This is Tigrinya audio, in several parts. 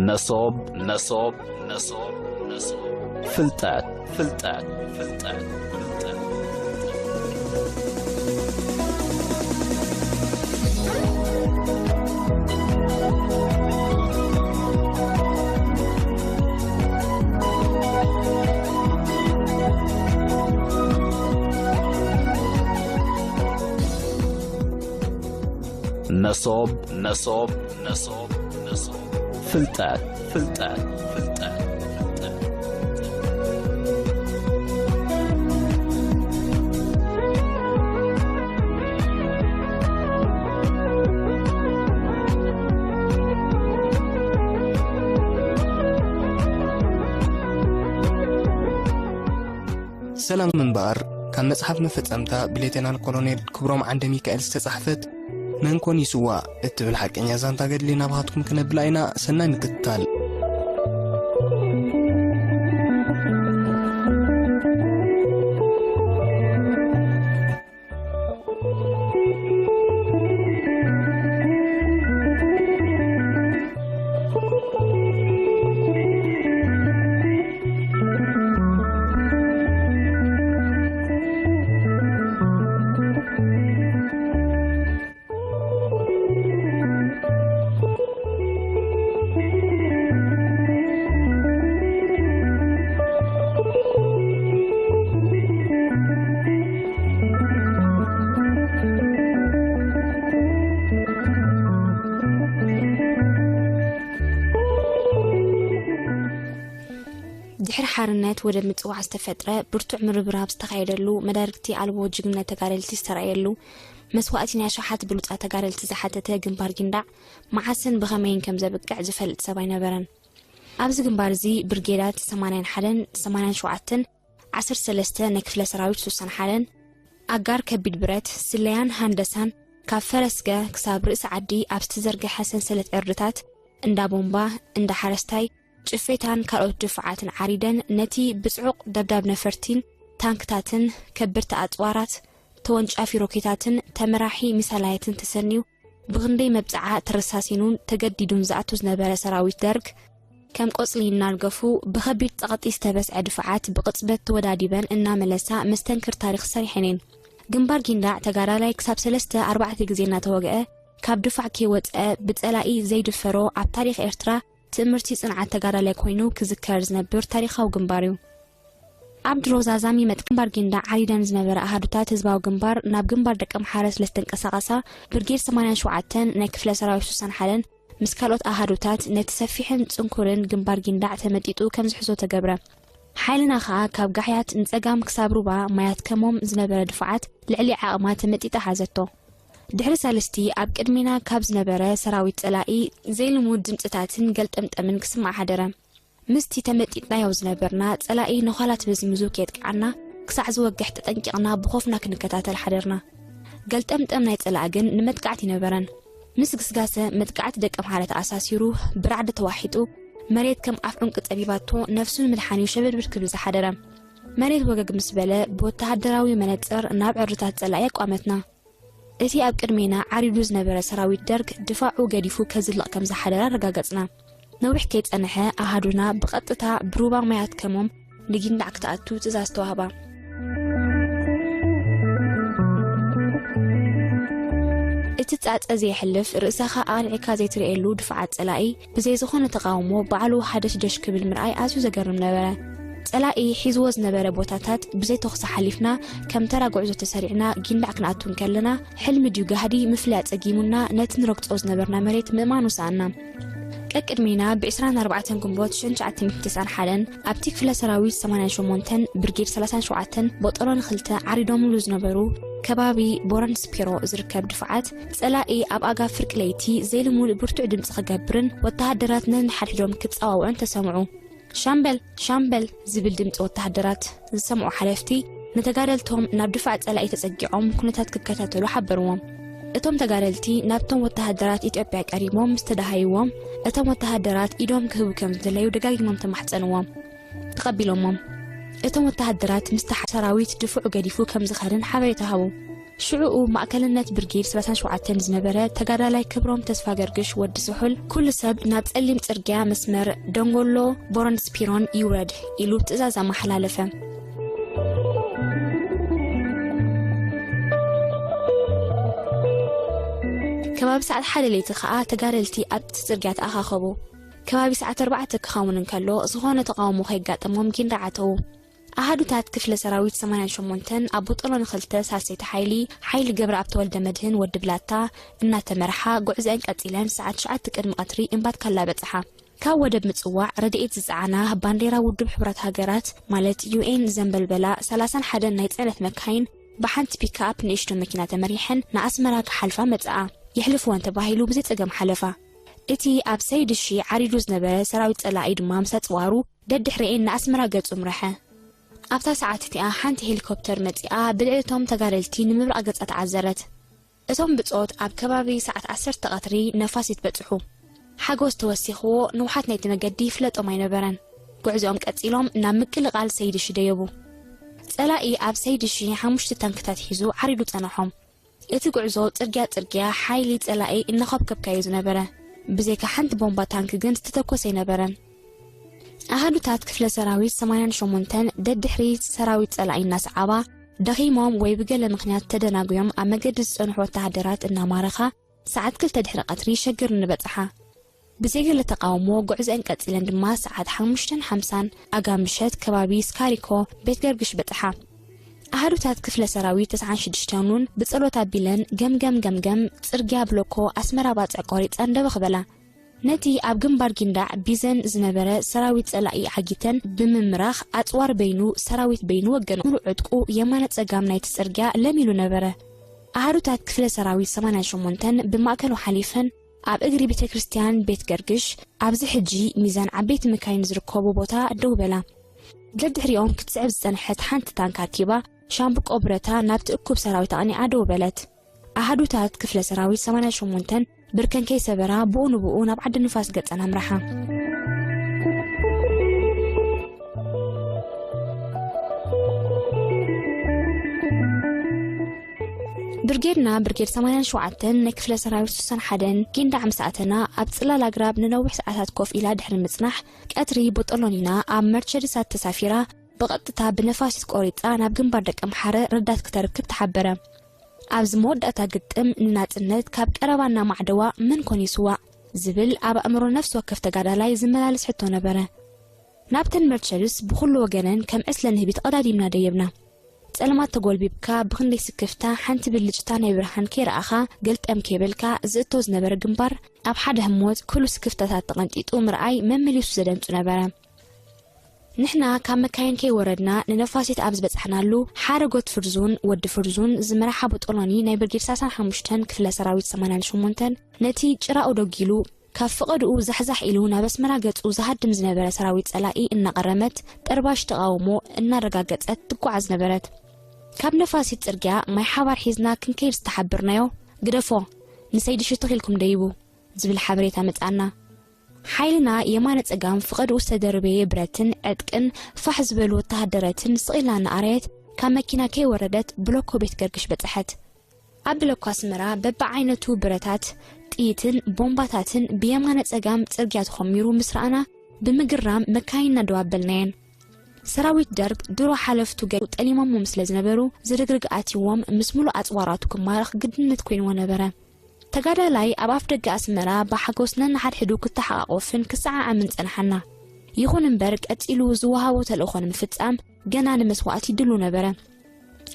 መሶብ፣ መሶብ፣ መሶብ፣ መሶብ። ፍልጠት፣ ፍልጠት፣ ፍልጠት፣ ፍልጠት። መሶብ፣ መሶብ፣ መሶብ፣ መሶብ። ፍልጠት፣ ፍልጠት፣ ፍልጠት፣ ፍልጠት። ሰላም እምበኣር፣ ካብ መጽሓፍ መፈጸምታ ብሌተናል ኮሎኔል ክብሮም ዓንደ ሚካኤል ዝተጻሕፈት መን ኮን ይስዋእ እትብል ሓቀኛ ዛንታ ገድሊ ናባኻትኩም ክነብላ ኢና። ሰናይ ምክትታል። ድሕሪ ሓርነት ወደ ምጽዋዕ ዝተፈጥረ ብርቱዕ ምርብራብ ዝተኻየደሉ፣ መዳርግቲ ኣልቦ ጅግንነት ተጋደልቲ ዝተራእየሉ፣ መስዋእቲ ናይ ኣሽሓት ብሉጻት ተጋደልቲ ዝሓተተ ግንባር ጊንዳዕ መዓስን ብኸመይን ከም ዘብቅዕ ዝፈልጥ ሰብ ኣይነበረን። ኣብዚ ግንባር እዚ ብርጌዳት ሰማንያን ሓደን ሰማንያን ሸውዓተን፣ ዓሰርተ ሰለስተ ናይ ክፍለ ሰራዊት ሱሳን ሓደን፣ ኣጋር ከቢድ ብረት፣ ስለያን ሃንደሳን፣ ካብ ፈረስገ ክሳብ ርእሲ ዓዲ ኣብ ዝተዘርግሐ ሰንሰለት ዕርድታት፣ እንዳ ቦምባ፣ እንዳ ሓረስታይ፣ ጭፌታን ካልኦት ድፋዓትን ዓሪደን፣ ነቲ ብጽዑቕ ደብዳብ ነፈርቲን ታንክታትን ከበድቲ ኣጽዋራት፣ ተወንጫፊ ሮኬታትን ተመራሒ ሚሳይላትን ተሰንዩ፣ ብኽንደይ መብጽዓ ተረሳሲኑን ተገዲዱን ዝኣቱ ዝነበረ ሰራዊት ደርግ፣ ከም ቆጽሊ እናርገፉ ብኸቢድ ጸቕጢ ዝተበስዐ ድፋዓት ብቕጽበት ተወዳዲበን እናመለሳ መስተንክር ታሪኽ ሰሪሐን እየን። ግንባር ጊንዳዕ ተጋዳላይ ክሳብ ሰለስተ ኣርባዕተ ግዜ እናተወግአ፣ ካብ ድፋዕ ከይወጸ ብጸላኢ ዘይድፈሮ፣ ኣብ ታሪኽ ኤርትራ ትእምርቲ ጽንዓት ተጋዳላይ ኮይኑ ክዝከር ዝነብር ታሪኻዊ ግንባር እዩ። ኣብ ድሮ ዛዛሚ መጥቃ ግንባር ጊንዳዕ ዓሪደን ዝነበረ ኣሃዱታት ህዝባዊ ግንባር ናብ ግንባር ደቀምሓረ ስለ ዝተንቀሳቐሳ፣ ብርጌድ ሰማንያን ሸውዓተን ናይ ክፍለ ሰራዊት ሱሳን ሓደን ምስ ካልኦት ኣሃዱታት ነቲ ሰፊሕን ጽንኩርን ግንባር ጊንዳዕ ተመጢጡ ከም ዝሕዞ ተገብረ። ሓይልና ከኣ ካብ ጋሕያት ንጸጋም ክሳብ ሩባ ማያት ከሞም ዝነበረ ድፋዓት ልዕሊ ዓቕማ ተመጢጣ ሓዘቶ። ድሕሪ ሳልስቲ ኣብ ቅድሜና ካብ ዝነበረ ሰራዊት ጸላኢ ዘይልሙድ ድምጽታትን ገልጠምጠምን ክስማዕ ሓደረ። ምስቲ ተመጢጥናዮ ዝነበርና ጸላኢ ነዃላት መዝሚዙ ከየጥቅዓና ክሳዕ ዝወግሕ ተጠንቂቕና ብኾፍና ክንከታተል ሓደርና። ገልጠምጠም ናይ ጸላኢ ግን ንመጥቃዕቲ ነበረን። ምስ ግስጋሰ መጥቃዕቲ ደቀምሓረ ተኣሳሲሩ፣ ብራዕዲ ተዋሒጡ፣ መሬት ከም ኣፍ ዑንቂ ጸቢባቶ ነፍሱ ንምድሓን እዩ ሸበድብድ ክብል ዝሓደረ። መሬት ወገግ ምስ በለ ብወተሃደራዊ መነጽር ናብ ዕርድታት ጸላኢ ኣቋመትና። እቲ ኣብ ቅድሜና ዓሪዱ ዝነበረ ሰራዊት ደርግ ድፋዑ ገዲፉ ከዝልቕ ከም ዝሓደረ ኣረጋገጽና። ነዊሕ ከይጸንሐ ኣሃዱና ብቐጥታ ብሩባ ማያት ከሞም ንጊንዳዕ ክትኣቱ ትእዛዝ ተዋህባ። እቲ ጻጸ ዘየሕልፍ ርእሰኻ ኣቕኒዕካ ዘይትርእየሉ ድፋዓት ጸላኢ ብዘይ ዝኾነ ተቓውሞ ባዕሉ ሃደሽደሽ ክብል ምርኣይ ኣዝዩ ዘገርም ነበረ። ጸላኢ ሒዝዎ ዝነበረ ቦታታት ብዘይ ተኹሲ ሓሊፍና፣ ከም ተራ ጉዕዞ ተሰሪዕና ጊንዳዕ ክንኣቱ እንከለና፣ ሕልሚ ድዩ ጋህዲ ምፍላይ ኣጸጊሙና፣ ነቲ ንረግጾ ዝነበርና መሬት ምእማን ወሰኣና። ቀቅድሜና ብ ዕስራን ኣርባዕተን ግንቦት ሽሕን ትሽዓተ ሚእትን ተስዓን ሓደን ኣብቲ ክፍለ ሰራዊት ሰማንያን ሸሞንተን ብርጌድ ሰላሳን ሸውዓተን ቦጦሎኒ ክልተ ዓሪዶምሉ ዝነበሩ ከባቢ ቦረን ስፔሮ ዝርከብ ድፋዓት ጸላኢ ኣብ ኣጋ ፍርቂ ለይቲ ዘይልሙድ ብርቱዕ ድምጺ ክገብርን ወተሃደራት ነንሓድሕዶም ክጸዋውዑን ተሰምዑ። ሻምበል! ሻምበል! ዝብል ድምጺ ወተሃደራት ዝሰምዑ ሓለፍቲ፣ ንተጋደልቶም ናብ ድፋዕ ጸላኢ ተጸጊዖም ኩነታት ክከታተሉ ሓበርዎም። እቶም ተጋደልቲ ናብቶም ወተሃደራት ኢትዮጵያ ቀሪቦም ምስ ተደሃይዎም፣ እቶም ወተሃደራት ኢዶም ክህቡ ከም ዝደለዩ ደጋጊሞም ተማሕጸንዎም። ተቐቢሎሞም። እቶም ወተሃደራት ምስቲ ሰራዊት ድፍዑ ገዲፉ ከም ዝኸድን ሓበሬታ ሃቡ። ሽዑኡ ማእከልነት ብርጌድ ሰላሳን ሸውዓተን ዝነበረ ተጋዳላይ ክብሮም ተስፋ ገርግሽ ወዲ ስሑል፣ "ኩሉ ሰብ ናብ ጸሊም ጽርግያ መስመር ደንጎሎ ቦረንስፒሮን ይውረድ" ኢሉ ትእዛዝ ኣመሓላለፈ። ከባቢ ሰዓት ሓደ ለይቲ ከኣ ተጋደልቲ ኣብቲ ጽርግያ ተኣኻኸቡ። ከባቢ ሰዓት ኣርባዕተ ክኸውን እንከሎ፣ ዝኾነ ተቓውሞ ከይጋጠሞም ጊንዳዕ ኣተዉ። ኣሃዱታት ክፍለ ሰራዊት ሰማንያን ሸሞንተን ኣብ ቦጦሎኒ ክልተ ሳልሰይቲ ሓይሊ፣ ሓይሊ ገብረኣብ ተወልደ መድህን ወዲ ብላታ እናተመርሓ፣ ጉዕዘአን ቀጺለን ሰዓት ትሽዓተ ቅድሚ ቀትሪ እምባትካላ በጽሓ። ካብ ወደብ ምጽዋዕ ረድኤት ዝጸዓና ባንዴራ ውድብ ሕቡራት ሃገራት ማለት ዩ ኤን ዘንበልበላ ሰላሳን ሓደን ናይ ጽዕነት መካይን ብሓንቲ ፒክኣፕ ንእሽቶ መኪና ተመሪሐን ንኣስመራ ክሓልፋ መጽኣ። የሕልፍወን ተባሂሉ ብዘይ ጸገም ሓለፋ። እቲ ኣብ ሰይድ ሺ ዓሪዱ ዝነበረ ሰራዊት ጸላኢ ድማ ምስ ኣጽዋሩ ደድሕሪኤን ንኣስመራ ገጹ ምረሐ። ኣብታ ሰዓት እቲኣ ሓንቲ ሄሊኮፕተር መጺኣ ብልዕሊ እቶም ተጋደልቲ ንምብራቕ ገጻ ተዓዘረት። እቶም ብጾት ኣብ ከባቢ ሰዓት ዓሰርተ ቀትሪ ነፋሲት በጽሑ። ሓጎስ ተወሲኽዎ ንውሓት ናይቲ መገዲ ይፍለጦም ኣይነበረን። ጉዕዞኦም ቀጺሎም ናብ ምቅልቓል ሰይድ ሺ ደየቡ። ጸላኢ ኣብ ሰይድ ሺ ሓሙሽተ ታንክታት ሒዙ ዓሪዱ ጸነሖም። እቲ ጉዕዞ ጽርግያ ጽርግያ ሓይሊ ጸላኢ እናኾብከብካዮ ዝነበረ። ብዘይካ ሓንቲ ቦምባ ታንክ ግን ዝተተኮሰ ኣይነበረን። ኣሃዱታት ክፍለ ሰራዊት ሰማንያን ሸሞንተን ደድሕሪ ሰራዊት ጸላኢ እናሰዓባ፣ ደኺሞም ወይ ብገለ ምኽንያት ተደናጉዮም ኣብ መገዲ ዝጸንሑ ወተሃደራት እናማረኻ፣ ሰዓት ክልተ ድሕሪ ቀትሪ ሸግር ንበጽሓ። ብዘይ ገለ ተቓውሞ ጉዕዘአን ቀጺለን ድማ ሰዓት ሓሙሽተን ሓምሳን ኣጋ ምሸት ከባቢ ስካሪኮ ቤት ገርግሽ በጽሓ። ኣሃዱታት ክፍለ ሰራዊት ተስዓን ሽዱሽተን እውን ብጸሎት ኣቢለን ገምገም ገምገም ጽርግያ ብሎኮ ኣስመራ ባጽዕ ቆሪጸን ደበኽ በላ። ነቲ ኣብ ግንባር ጊንዳዕ ቢዘን ዝነበረ ሰራዊት ጸላኢ ዓጊተን ብምምራኽ ኣጽዋር በይኑ ሰራዊት በይኑ ወገን። ሙሉእ ዕጥቁ የማነ ጸጋም ናይቲ ጽርግያ ለሚሉ ነበረ። ኣሃዱታት ክፍለ ሰራዊት ሰማንያን ሸሞንተን ብማእከሉ ሓሊፈን ኣብ እግሪ ቤተ ክርስቲያን ቤት ገርግሽ ኣብዚ ሕጂ ሚዛን ዓበይቲ መካይን ዝርከቡ ቦታ ደው በላ። ደድሕሪኦም ክትስዕብ ዝጸንሐት ሓንቲ ታንክ ኣኪባ ሻምብቆ ብረታ ናብቲ እኩብ ሰራዊት ኣቕኒዓ ደው በለት። ኣሃዱታት ክፍለ ሰራዊት ሰማንያን ሸሞንተን ብርከን ከይሰበራ ብኡ ንብኡ ናብ ዓዲ ንፋስ ገጸን ኣምራሓ። ብርጌድና ብርጌድ ሰማንያን ሸውዓተን ናይ ክፍለ ሰራዊት ስሳን ሓደን ጊንዳዕ ምስ ኣተና ኣብ ጽላል ኣግራብ ንነዊሕ ሰዓታት ኮፍ ኢላ ድሕሪ ምጽናሕ ቀትሪ ቦጦሎኒና ኣብ መርቸዲሳት ተሳፊራ ብቐጥታ ብነፋሲት ቆሪጻ ናብ ግንባር ደቀምሓረ ረዳት ክተርክብ ተሓበረ። ኣብዚ መወዳእታ ግጥም ንናጽነት ካብ ቀረባ እናማዕደዋ መን ኮን ይስዋእ ዝብል ኣብ ኣእምሮ ነፍሲ ወከፍ ተጋዳላይ ዝመላለስ ሕቶ ነበረ። ናብተን መርቸድስ ብኹሉ ወገነን ከም ዕስለ ንህቢ ተቐዳዲምና ደየብና። ጸልማት ተጎልቢብካ ብኽንደይ ስክፍታ ሓንቲ ብልጭታ ናይ ብርሃን ከይረኣኻ ገልጠም ከይበልካ ዝእቶ ዝነበረ ግንባር ኣብ ሓደ ህሞት ኩሉ ስክፍታታት ተቐንጢጡ ምርኣይ መመሊሱ ዘደንጹ ነበረ። ንሕና ካብ መካይን ከይወረድና ንነፋሲት ኣብ ዝበጻሕናሉ ሓረጎት ፍርዙን ወዲ ፍርዙን ዝመርሓ ቦጦሎኒ ናይ ብርጌድ ሰላሳን ሓሙሽተን ክፍለ ሰራዊት ሰማንያን ሸሞንተን ነቲ ጭራኡ ደጊሉ ካብ ፍቐድኡ ዛሕዛሕ ኢሉ ናብ ኣስመራ ገጹ ዝሃድም ዝነበረ ሰራዊት ጸላኢ እናቐረመት ጠርባሽ ተቓውሞ እናረጋገጸት ትጓዓዝ ነበረት። ካብ ነፋሲት ጽርግያ ማይ ሓባር ሒዝና ክንከይድ ዝተሓበርናዮ፣ "ግደፎ፣ ንሰይዲ ሽትኽ ኢልኩም ደይቡ" ዝብል ሓበሬታ መጻና። ሓይልና የማነ ጸጋም ፍቐድኡ ዝተደርበየ ብረትን ዕጥቅን ፋሕ ዝበሉ ወተሃደረትን ስቕ ኢላ እናኣረየት ካብ መኪና ከይወረደት ብሎኮ ቤት ገርግሽ በጽሐት። ኣብ ብሎኮ ኣስመራ በብዓይነቱ ብረታት፣ ጥይትን ቦምባታትን ብየማነ ጸጋም ጽርግያ ተኾሚሩ ምስ ረኣና ብምግራም መካይንና ደው ኣበልናየን። ሰራዊት ደርግ ድሮ ሓለፍቱ ገ-፣ ጠሊሞምዎም ስለ ዝነበሩ ዝርግርግ ኣትይዎም ምስ ሙሉእ ኣጽዋራቱ ክማረኽ ግድነት ኮይንዎ ነበረ። ተጋዳላይ ኣብ ኣፍ ደገ ኣስመራ ብሓጎስ ነንሓድሕዱ ክተሓቋቆፍን ክሰዓዓምን ጸንሓና። ይኹን እምበር ቀጺሉ ዝወሃቦ ተልእኾ ንምፍጻም ገና ንመስዋእቲ ድሉ ነበረ።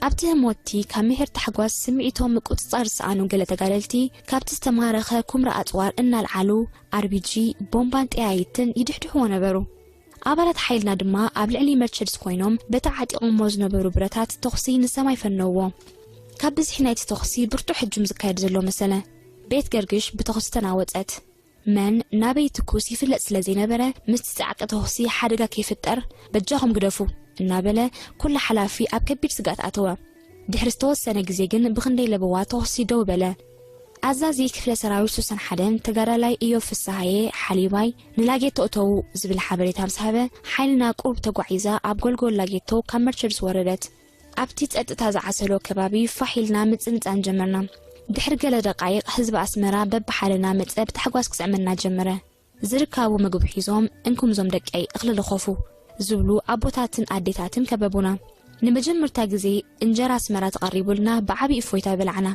ኣብቲ ህሞትቲ ካብ ምሒር ታሕጓስ ስምዒቶም ምቁጽጻር ዝሰኣኑ ገለ ተጋደልቲ ካብቲ ዝተማረኸ ኩምራ ኣጽዋር እናልዓሉ ኣርቢጂ፣ ቦምባን ጠያይትን ይድሕድሕዎ ነበሩ። ኣባላት ሓይልና ድማ ኣብ ልዕሊ መርቸድስ ኮይኖም በቲ ዓጢቖሞ ዝነበሩ ብረታት ተኹሲ ንሰማይ ፈነውዎ። ካብ ብዝሒ ናይቲ ተኹሲ ብርቱዕ ህጁም ዝካየድ ዘሎ መሰለ። ቤት ገርግሽ ብተኹሲ ተናወጸት። መን ናበይ ትኩስ ይፍለጥ ስለ ዘይነበረ ምስቲ ጻዕቂ ተኹሲ ሓደጋ ከይፍጠር በጃኹም ግደፉ እናበለ ኩሉ ሓላፊ ኣብ ከቢድ ስግኣት ኣተወ። ድሕሪ ዝተወሰነ ግዜ ግን ብኽንደይ ለበዋ ተኹሲ ደው በለ። ኣዛዚ ክፍለ ሰራዊት ስሳን ሓደን ተጋዳላይ እዮብ ፍስሃየ ሓሊባይ ንላጌቶ እተዉ ዝብል ሓበሬታ ምስ ሃበ፣ ሓይልና ቁሩብ ተጓዒዛ ኣብ ጎልጎል ላጌቶ ካብ መርቸድስ ወረደት። ኣብቲ ጸጥታ ዝዓሰሎ ከባቢ ፋሕ ኢልና ምጽንጻን ጀመርና። ድሕሪ ገለ ደቓይቕ፣ ህዝቢ ኣስመራ በብሓደ እናመጸ ብታሕጓስ ክስዕመና ጀመረ። ዝርካቡ መግቢ ሒዞም፣ "እንኩምዞም ደቀይ፣ እኽሊ ልኸፉ" ዝብሉ ኣቦታትን ኣዴታትን ከበቡና። ንመጀመርታ ግዜ እንጀራ ኣስመራ ተቐሪቡልና ብዓቢ እፎይታ በላዕና።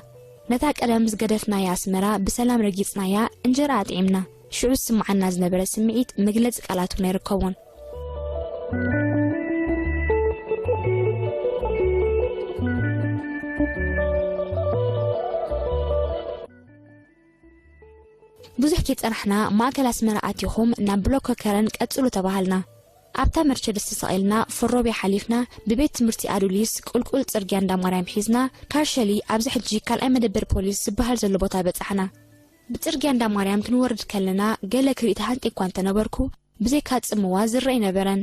ነታ ቀደም ዝገደፍናያ ኣስመራ ብሰላም ረጊጽናያ፣ እንጀራ ኣጥዒምና። ሽዑ ዝስምዓና ዝነበረ ስምዒት መግለጺ ቃላት እውን ኣይርከቦን። ብዙሕ ከይጸናሕና፣ "ማእከል ኣስመራ ኣቲኹም ናብ ብሎኮ ከረን ቀጽሉ" ተባሃልና። ኣብታ መርቸድስ ተሰቒልና፣ ፍሮቤ ሓሊፍና፣ ብቤት ትምህርቲ ኣዱሊስ ቁልቁል ጽርግያ እንዳ ማርያም ሒዝና፣ ካርሸሊ፣ ኣብዚ ሕጂ ካልኣይ መደበር ፖሊስ ዝበሃል ዘሎ ቦታ በጻሕና። ብጽርግያ እንዳ ማርያም ክንወርድ ከለና፣ ገለ ክርኢ ተሃንጢ እኳ እንተነበርኩ፣ ብዘይካ ጽምዋ ዝረአ ኣይነበረን።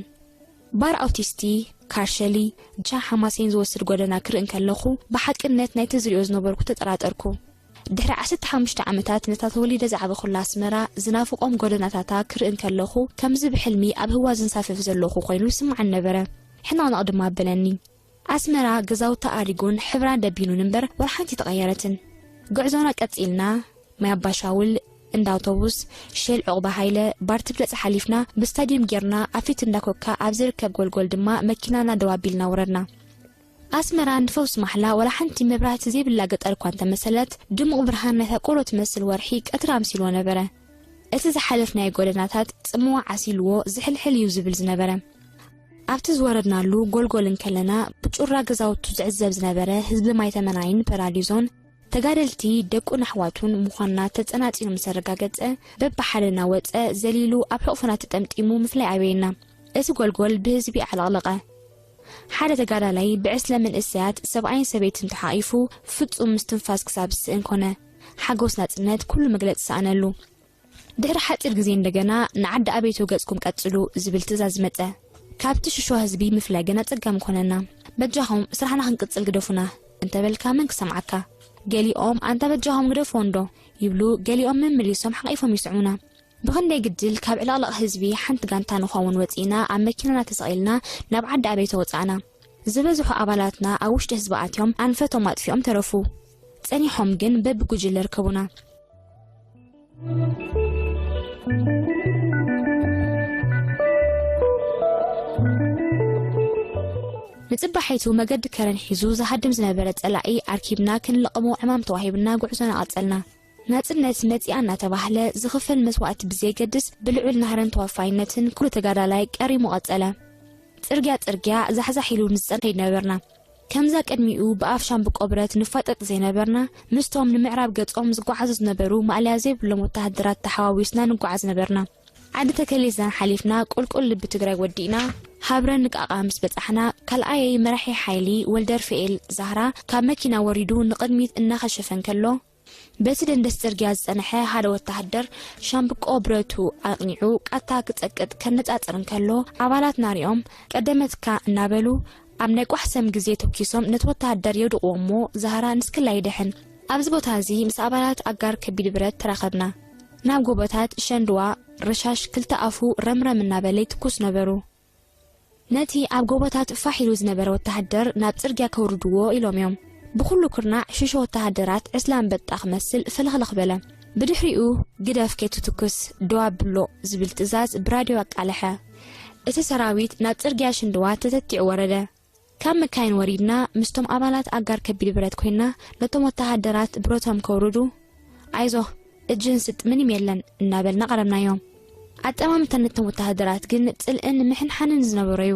ባር ኣውቲስቲ፣ ካርሸሊ፣ ጃ ሓማሴን ዝወስድ ጎደና ክርኢ እንከለኹ፣ ብሓቅነት ናይቲ ዝሪኦ ዝነበርኩ ተጠራጠርኩ። ድሕሪ ዓሰርተ ሓሙሽተ ዓመታት ነታ ተወሊደ ዝዓበኹላ ኣስመራ ዝናፍቖም ጎደናታታ ክርኢ እንከለኹ፣ ከምዚ ብሕልሚ ኣብ ህዋ ዝንሳፈፍ ዘለኹ ኮይኑ ይስምዓኒ ነበረ። ሕንቕንቕ ድማ ኣበለኒ። ኣስመራ ገዛውታ ኣሪጉን ሕብራ ደቢኑን እምበር፣ ዋላ ሓንቲ ተቐየረትን። ጉዕዞና ቀጺልና፣ ማይ ኣባሻውል፣ እንዳ ኣውቶቡስ፣ ሼል ዑቕባ ሃይለ፣ ባር ትብለጽ ሓሊፍና፣ ብስታድየም ጌርና፣ ኣብ ፊት እንዳ ኮካ ኣብ ዝርከብ ጎልጎል ድማ መኪናና ደው ኣቢልና ወረድና። ኣስመራ ንፈውሲ ማሕላ ዋላ ሓንቲ መብራህቲ ዘይብላ ገጠር እኳ እንተመሰለት፣ ድሙቕ ብርሃን ናይታ ቆሎ ትመስል ወርሒ ቀትሪ ኣምሲልዎ ነበረ። እቲ ዝሓለፍናዮ ጎደናታት ጽምዋ ዓሲልዎ ዝሕልሕል እዩ ዝብል ዝነበረ። ኣብቲ ዝወረድናሉ ጎልጎል እንከለና፣ ብጩራ ገዛውቱ ዝዕዘብ ዝነበረ ህዝቢ ማይ ተመናይን ፐራዲዞን፣ ተጋደልቲ ደቁን ኣሕዋቱን ምዃንና ተጸናጺኑ ምስ ኣረጋገጸ፣ በብሓደ እናወጸ ዘሊሉ ኣብ ሕቑፍና ተጠምጢሙ ምፍላይ ኣበየና። እቲ ጎልጎል ብህዝቢ ኣዕለቕለቐ። ሓደ ተጋዳላይ ብዕስለ መንእሰያት ሰብኣይን ሰበይትን ተሓቒፉ ፍጹም ምስትንፋስ ክሳብ ዝስእን ኮነ። ሓጎስ ናጽነት ኩሉ መግለጺ ሰኣነሉ። ድሕሪ ሓጺር ግዜ እንደገና፣ "ንዓዲ ኣቤቶ ገጽኩም ቀጽሉ" ዝብል ትእዛዝ መጸ። ካብቲ ሽሾ ህዝቢ ምፍላይ ግን ኣጸጋሚ ኮነና። "በጃኹም ስራሕና ክንቅጽል ግደፉና" እንተበልካ መን ክሰምዓካ? ገሊኦም "ኣንታ በጃኹም ግደፍዎ እንዶ" ይብሉ፣ ገሊኦም መመሊሶም ሓቒፎም ይስዕሙና። ብኽንደይ ግድል ካብ ዕልቕልቕ ህዝቢ ሓንቲ ጋንታ ንኸውን ወጺእና ኣብ መኪናና ተሰቒልና ናብ ዓዲ ኣቤቶ ወጻእና። ዝበዝሑ ኣባላትና ኣብ ውሽጢ ህዝቢ ኣትዮም ኣንፈቶም ኣጥፊኦም ተረፉ። ጸኒሖም ግን በብጉጅለ ርከቡና። ንጽባሒቱ መገዲ ከረን ሒዙ ዝሃድም ዝነበረ ጸላኢ ኣርኪብና ክንልቕሞ ዕማም ተዋሂብና ጉዕዞና ቀጸልና። ናጽነት መጺኣ እናተባህለ ዝኽፈል መስዋእቲ ብዘየገድስ ብልዑል ናህርን ተዋፋይነትን ኩሉ ተጋዳላይ ቀሪሙ ቀጸለ። ጽርግያ ጽርግያ ዛሕዛሕ ኢሉ ንጸንሕ ነበርና። ከምዛ ቅድሚኡ ብኣፍ ሻምብቆ ብረት ንፋጠጥ ዘይነበርና፣ ምስቶም ንምዕራብ ገጾም ዝጓዓዙ ዝነበሩ ማእለያ ዘይብሎም ወተሃደራት ተሓዋዊስና ንጓዓዝ ነበርና። ዓዲ ተከሊዛን ሓሊፍና ቁልቁል ልቢ ትግራይ ወዲእና፣ ሃብረን ንቃቃ ምስ በጻሕና፣ ካልኣየይ መራሒ ሓይሊ ወልደርፍኤል ዛህራ ካብ መኪና ወሪዱ ንቕድሚት እናኸሸፈ እንከሎ፣ በቲ ደንደስ ጽርግያ ዝጸንሐ ሓደ ወተሃደር ሻምብቆ ብረቱ ኣቕኒዑ ቃታ ክጸቅጥ ከነጻጽር እንከሎ፣ ኣባላት ናሪኦም ቀደመትካ እናበሉ ኣብ ናይ ቋሕሰም ግዜ ተኩሶም ነቲ ወተሃደር የውድቕዎ እሞ፣ ዛህራ ንስክላ ይድሕን። ኣብዚ ቦታ እዚ ምስ ኣባላት ኣጋር ከቢድ ብረት ተራኸብና። ናብ ጎቦታት ሸንድዋ ረሻሽ ክልተ ኣፉ ረምረም እናበለ ይትኩስ ነበሩ። ነቲ ኣብ ጎቦታት ፋሕ ኢሉ ዝነበረ ወተሃደር ናብ ጽርግያ ከውርድዎ ኢሎም እዮም። ብኹሉ ኩርናዕ ሽሾ ወተሃደራት ዕስለ ኣንበጣ ክመስል ፍልኽልኽ በለ። ብድሕሪኡ "ግደፍ ከይትትኩስ፣ ደው ኣብሎ" ዝብል ትእዛዝ ብራድዮ ኣቃልሐ። እቲ ሰራዊት ናብ ጽርግያ ሽንድዋ ተተቲዑ ወረደ። ካብ መካይን ወሪድና ምስቶም ኣባላት ኣጋር ከቢድ ብረት ኮይና ነቶም ወተሃደራት ብረቶም ከውርዱ፣ "ኣይዞህ፣ እጅህን ስጥ፣ ምንም የለን" እናበልና ቀረብናዮም። ኣጠማምታ ነቶም ወተሃደራት ግን ጽልእን ምሕንሓንን ዝነበሮ እዩ።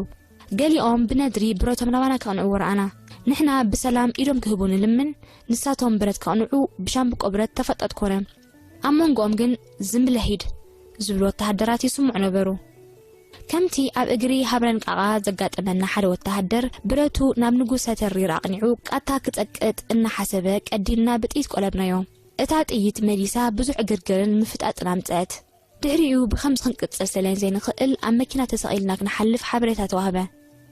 ገሊኦም ብነድሪ ብረቶም ናባና ከቕንዕዎ ረኣና። ንሕና ብሰላም ኢዶም ክህቡ ንልምን፣ ንሳቶም ብረት ከቕንዑ ብሻምብቆ ብረት ተፈጠጥ ኮነ። ኣብ መንጎኦም ግን "ዝም ብለህ ሂድ" ዝብሉ ወተሃደራት ይስምዑ ነበሩ። ከምቲ ኣብ እግሪ ሃብረን ቃቓ ዘጋጠመና ሓደ ወተሃደር ብረቱ ናብ ንጉሰ ተሪር ኣቕኒዑ ቃታ ክጸቅጥ እናሓሰበ ቀዲምና ብጥይት ቆለብናዮ። እታ ጥይት መሊሳ ብዙሕ ዕግርግርን ምፍጣጥን ኣምጸአት። ድሕሪኡ ብኸምዚ ክንቅጽል ስለ ዘይንኽእል ኣብ መኪና ተሰቒልና ክንሓልፍ ሓበሬታ ተዋህበ።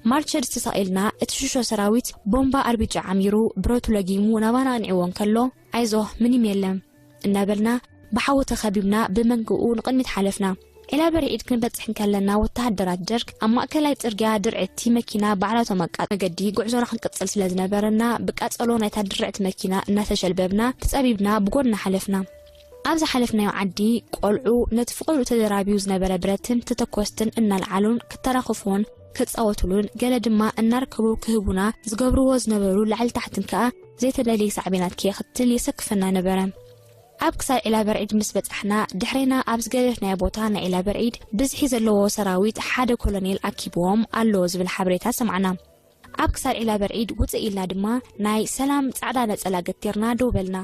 ማርቸድስ ተሰቒልና እቲ ሽሾ ሰራዊት ቦምባ ኣርቢጫ ዓሚሩ ብረቱ ለጊሙ ናባና ኣቕኒዕዎ እንከሎ፣ "ኣይዞህ፣ ምንም የለን" እናበልና ብሓዊ ተኸቢብና ብመንጎኡ ንቕድሚት ሓለፍና። ኤላበርዒድ ክንበጽሕ እንከለና፣ ወተሃደራት ደርግ ኣብ ማእከላይ ጽርግያ ድርዕቲ መኪና ባዕላቶም ኣቃ መገዲ ጉዕዞና ክንቅጽል ስለ ዝነበረና፣ ብቃጸሎ ናይታ ድርዕቲ መኪና እናተሸልበብና፣ ተጸቢብና ብጎድና ሓለፍና። ኣብ ዝሓለፍናዮ ዓዲ፣ ቆልዑ ነቲ ፍቕድኡ ተደራብዩ ዝነበረ ብረትን ተተኮስትን እናልዓሉን ክተራኸፉን ክጻወቱሉን፣ ገለ ድማ እናርከቡ ክህቡና ዝገብርዎ ዝነበሩ ላዕሊ ታሕትን ከኣ ዘይተደልየ ሳዕቤናት ከየኽትል የሰክፈና ነበረ። ኣብ ክሳድ ዒላ በርዒድ ምስ በጻሕና፣ ድሕሬና ኣብ ዝገደፍናዮ ቦታ ናይ ዒላ በርዒድ ብዝሒ ዘለዎ ሰራዊት ሓደ ኮሎኔል ኣኪብዎም ኣሎ ዝብል ሓበሬታ ሰማዕና። ኣብ ክሳድ ዒላ በርዒድ ውጽእ ኢልና ድማ ናይ ሰላም ጻዕዳ ነጸላ ገቲርና ደው በልና።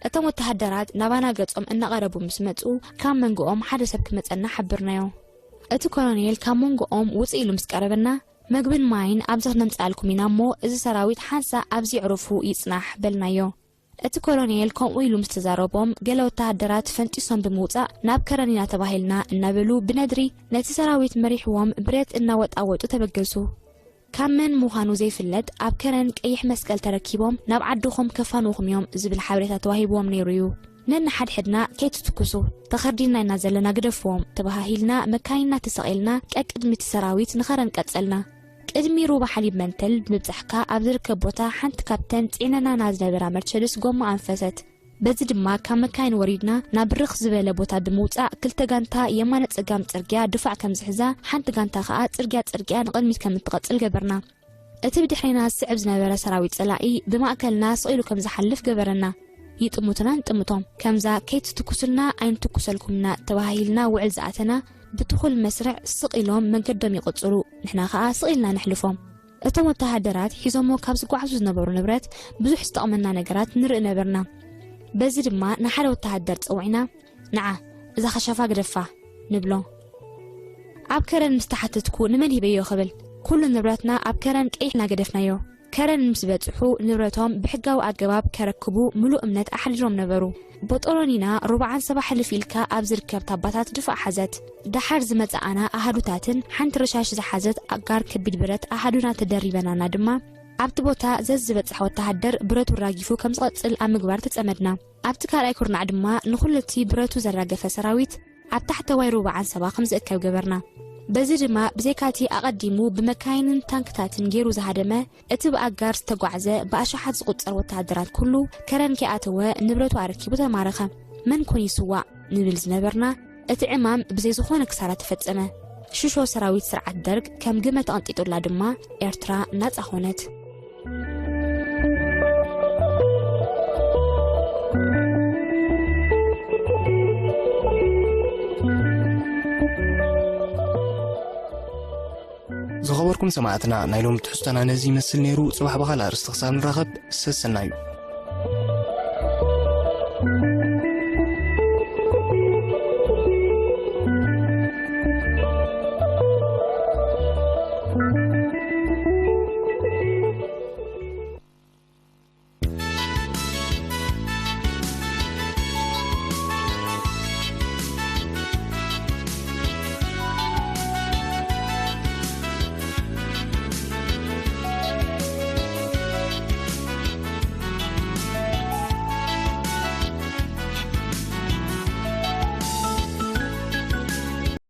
እቶም ወተሃደራት ናባና ገጾም እናቐረቡ ምስ መጹ፣ ካብ መንጎኦም ሓደ ሰብ ክመጸና ሓብርናዮ። እቲ ኮሎኔል ካብ መንጎኦም ውጽእ ኢሉ ምስ ቀረበና፣ መግብን ማይን ኣብዚ ክነምጽኣልኩም ኢና እሞ፣ እዚ ሰራዊት ሓንሳእ ኣብዚ ኣዕርፉ ይጽናሕ በልናዮ። እቲ ኮሎኔል ከምኡ ኢሉ ምስ ተዛረቦም፣ ገለ ወተሃደራት ፈንጢሶም ብምውጻእ፣ ናብ ከረን ኢና ተባሂልና እናበሉ ብነድሪ ነቲ ሰራዊት መሪሕዎም ብረት እናወጣወጡ ተበገሱ። ካብ መን ምዃኑ ዘይፍለጥ ኣብ ከረን ቀይሕ መስቀል ተረኪቦም ናብ ዓድኹም ከፋንውኹም እዮም ዝብል ሓበሬታ ተዋሂብዎም ነይሩ እዩ። ነንሓድሕድና "ከይትትኩሱ፣ ተኸርዲና ኢና ዘለና ግደፍዎም" ተባሃሂልና መካይንና ተሰቒልና ቀቅድሚ እቲ ሰራዊት ንኸረን ቀጸልና። ቅድሚ ሩባ ሓሊብ መንተል ብምብጻሕካ ኣብ ዝርከብ ቦታ ሓንቲ ካብተን ጽዒነናና ዝነበራ መርቸድስ ጎማ ኣንፈሰት። በዚ ድማ ካብ መካይን ወሪድና ናብ ብርኽ ዝበለ ቦታ ብምውጻእ ክልተ ጋንታ የማነ ጸጋም ጽርግያ ድፋዕ ከም ዝሕዛ ሓንቲ ጋንታ ከኣ ጽርግያ ጽርግያ ንቕድሚት ከም እትቐጽል ገበርና። እቲ ብድሕሬና ዝስዕብ ዝነበረ ሰራዊት ጸላኢ ብማእከልና ስቕ ኢሉ ከም ዝሓልፍ ገበረና። ይጥምቱና ንጥምቶም። ከምዛ "ከይትትኩሱልና ኣይንትኩሰልኩምና" ተባሂልና ውዕል ዝኣተና ብትኹል መስርዕ ስቕ ኢሎም መንገዶም ይቕጽሉ፣ ንሕና ከኣ ስቕ ኢልና ነሕልፎም። እቶም ወተሃደራት ሒዞሞ ካብ ዝጓዓዙ ዝነበሩ ንብረት ብዙሕ ዝጠቕመና ነገራት ንርኢ ነበርና። በዚ ድማ ንሓደ ወተሃደር ጸዊዕና፣ "ንዓ፣ እዛ ኸሻፋ ግደፋ" ንብሎ። ኣብ ከረን ምስ ተሓተትኩ ንመን ሂበዮ ክብል፣ ኩሉ ንብረትና ኣብ ከረን ቀይሕና ገደፍናዮ። ከረን ምስ በጽሑ ንብረቶም ብሕጋዊ ኣገባብ ከረክቡ ምሉእ እምነት ኣሕዲሮም ነበሩ። ቦጦሮኒና ሩብዓን ሰባ ሕልፍ ኢልካ ኣብ ዝርከብ ታባታት ድፋዕ ሓዘት። ደሓር ዝመጻኣና ኣሃዱታትን ሓንቲ ረሻሽ ዝሓዘት ኣጋር ከቢድ ብረት ኣሃዱና ተደሪበናና ድማ፣ ኣብቲ ቦታ ዘዝበጽሐ ወተሃደር ብረቱ ራጊፉ ከም ዝቐጽል ኣብ ምግባር ተጸመድና። ኣብቲ ካልኣይ ኩርናዕ ድማ ንኹሉ እቲ ብረቱ ዘራገፈ ሰራዊት ኣብ ታሕተዋይ ሩባ ዓንሰባ ከም ዝእከብ ገበርና። በዚ ድማ ብዘይካቲ ኣቐዲሙ ብመካይንን ታንክታትን ገይሩ ዝሃደመ፣ እቲ ብኣጋር ዝተጓዕዘ ብኣሽሓት ዝቑጸር ወተሃደራት ኩሉ ከረን ከይኣተወ ንብረቱ ኣረኪቡ ተማረኸ። መን ኮን ይስዋእ ንብል ዝነበርና፣ እቲ ዕማም ብዘይ ዝኾነ ክሳራ ተፈጸመ። ሽሾ ሰራዊት ስርዓት ደርግ ከም ግመ ተቐንጢጡላ ድማ ኤርትራ ናጻ ኾነት። ዝኸበርኩም ሰማዕትና፣ ናይ ሎሚ ትሕዝቶና ነዚ ይመስል ነይሩ። ጽባሕ ብኻልእ ኣርእስቲ ክሳብ ንራኸብ፣ ሰሰናዩ።